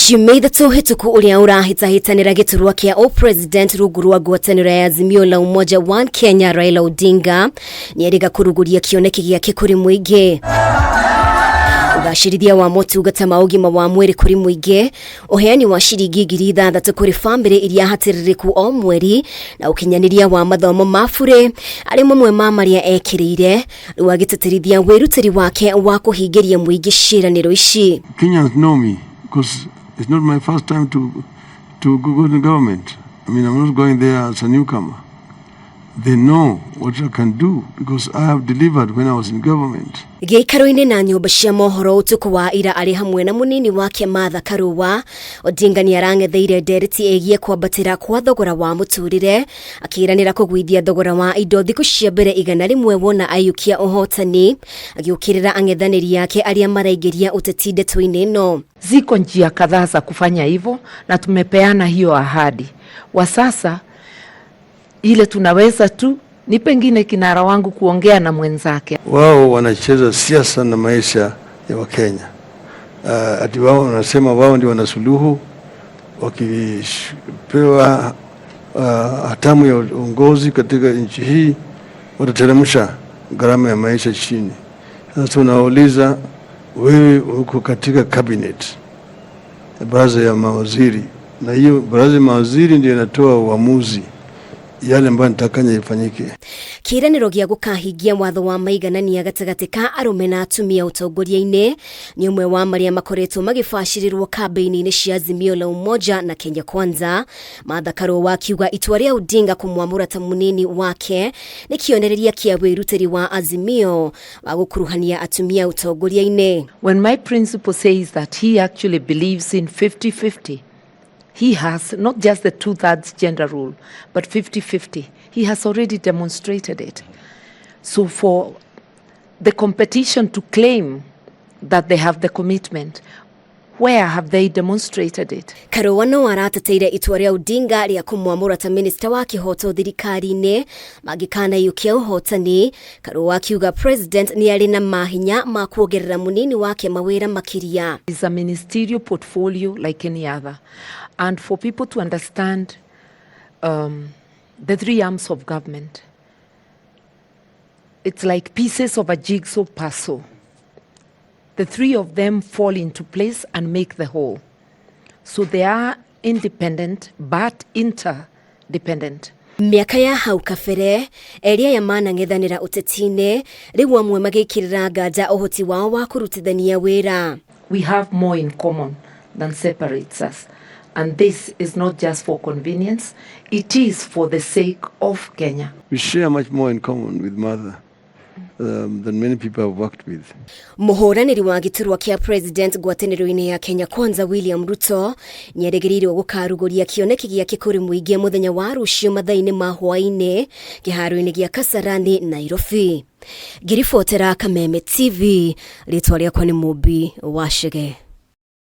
Ciumia 3 hĩtũku ũrĩa ũrahĩtahĩtanĩra gĩturwa kĩa ũpresident rungu rwa ngwatanĩro ya Azimio la Umoja One Kenya Raila Odinga nĩerĩga kũrugũria kĩoneki gĩake kũrĩ mũingĩ. Ũgacĩrithia wa motungata ma ũgima wa mwĩrĩ kũrĩ mũingĩ, ũheani wa ciringi 6,000 kũrĩ bamĩrĩ iria hatĩrĩrĩku o mweri, na ũkinyanĩria wa mathomo ma burĩ arĩ mamwe ma marĩa ekĩrĩire, rĩu agĩtĩtĩrithia wĩrutĩri wake wa kũhingĩria mũingĩ ciĩranĩro ici. Kenyans know me because it's not my first time to go to government. I mean, I'm not going there as a newcomer. They know what I can do because I have delivered when I was in government. Gĩikaro-inĩ na nyũmba cia mohoro ũtukũ wa ira arĩ hamwe na mũnini wake Martha Karua, Odinga nĩ arang'etheire ndereti ĩgiĩ kwambatĩra kwa thogora wa mũtũrĩre, akĩranĩra kũgwithia thogora wa indo thikũ cia mbere 100 wona aiyũkia ũhotani, agĩũkĩrĩra ang'ethanĩri ake arĩa maraingĩria ũteti ndeto-inĩ ĩno. Ziko njia kadhaa za kufanya hivyo na tumepeana hiyo ahadi. Wa sasa ile tunaweza tu ni pengine kinara wangu kuongea na mwenzake. Wao wanacheza siasa na maisha ya Wakenya. Ati wao wanasema wao ndio wana suluhu, wakipewa hatamu ya uongozi katika nchi hii watateremsha gharama ya maisha chini. Sasa tunauliza, wewe uko katika cabinet, baraza ya mawaziri, na hiyo baraza ya mawaziri ndio inatoa uamuzi yale ambayo nitakanya ifanyike. Kĩĩranĩro gĩa gũkahingia watho wa maiganania gatagatĩ ka arũme na atumia ũtongoria-inĩ nĩ ũmwe wa marĩa makoretwo magĩbacĩrĩrwo kambĩini-inĩ cia Azimio la Umoja na Kenya Kwanza. Martha Karua akiuga itua rĩa Odinga kũmwamũra ta mũnini wake nĩ kĩonereria kĩa wĩrutĩri wa Azimio wa gũkuruhania atumia ũtongoria-inĩ. When my principal says that he actually believes in 50-50, he has not just the two-thirds gender rule, but 50-50. He has already demonstrated it. So for the competition to claim that they have the commitment, where have they demonstrated it? Karua no arateteire itua rĩa Odinga rĩa kũmwamũra ta minista wa kĩhoto thirikari-inĩ mangĩkanaiyũkia ũhotani. Karua akiuga president nĩ arĩ na mahinya ma kuongerera mũnini wake mawĩra makĩria. It's a ministerial portfolio like any other. And for people to understand the three arms of government, it's like pieces of a jigsaw puzzle. The three of them fall into place and make the whole. So they are independent but interdependent. Mĩaka ya hau kabere erĩ aya manang'ethanĩra ũteti-inĩ, rĩu amwe magĩkĩrĩra nganja ũhoti wao wa kũrutithania wĩra. We have more in common than separates us. And this is not just for convenience, it is for the sake of Kenya. We share much more in common with Martha than many people I've worked with. Mũhũranĩri wa gĩturwa kĩa president ngwatanĩro-inĩ ya Kenya Kwanza William Ruto nĩerĩgĩrĩirwo gũkarugũria kĩoneki gĩake kũrĩ mũingĩ mũthenya wa rũciũ mathaa-inĩ ma hwaĩ-inĩ kĩharo-inĩ gĩa Kasarani, Nairobi. Ngĩribotera Kameme TV, rĩtwa rĩakwa nĩ Mũmbi wa Chege.